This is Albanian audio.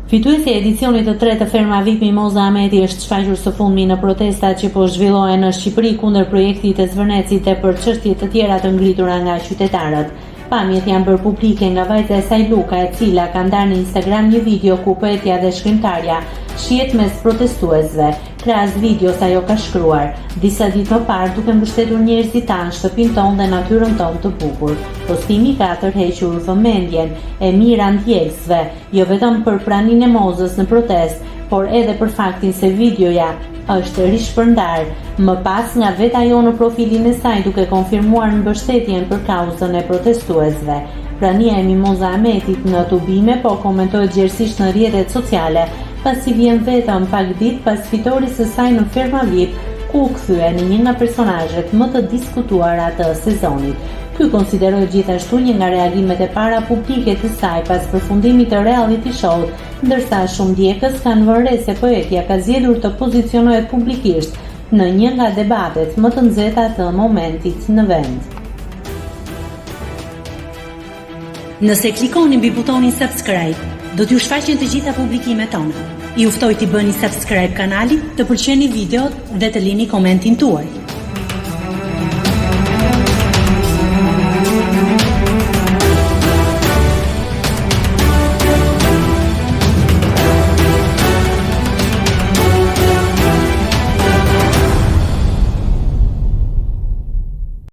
Fituesja e edicionit të tretë të Ferma VIP Mimoza Ahmeti është shfaqur së fundmi në protestat që po zhvillohen në Shqipëri kundër projektit të Zvërnecit dhe për çështje të tjera të ngritura nga qytetarët. Pamjet janë bërë publike nga vajza e saj Luka, e cila ka ndarë në Instagram një video ku poetja dhe shkrimtarja shihet mes protestuesve. Krahas videos ajo ka shkruar, Disa ditë më parë duke mbështetur njerëzit tanë, shtëpinë tonë dhe natyrën tonë të bukur. Postimi ka tërhequr vëmendjen e mijëra ndjekësve, jo vetëm për praninë e Mozës në protestë, por edhe për faktin se videoja është rishpërndarë më pas nga vetë ajo në profilin e saj duke konfirmuar mbështetjen për kauzën e protestuesve. Prania e Mimoza Ahmetit në tubime po komentohet gjerësisht në rrjetet sociale, pasi vjen vetëm pak ditë pas fitores së saj në Ferma VIP, ku u kthye në një nga personazhet më të diskutuara të sezonit. Ky konsiderohet gjithashtu një nga reagimet e para publike të saj pas përfundimit të reality show-t, ndërsa shumë ndjekës kanë vënë re se poetja ka zgjedhur të pozicionohet publikisht në një nga debatet më të nxehta të momentit në vend. Nëse klikoni mbi butonin subscribe, do t'ju shfaqen të gjitha publikimet tona. Ju ftoj t'i bëni subscribe kanalit, të pëlqeni videot dhe të lini komentin tuaj.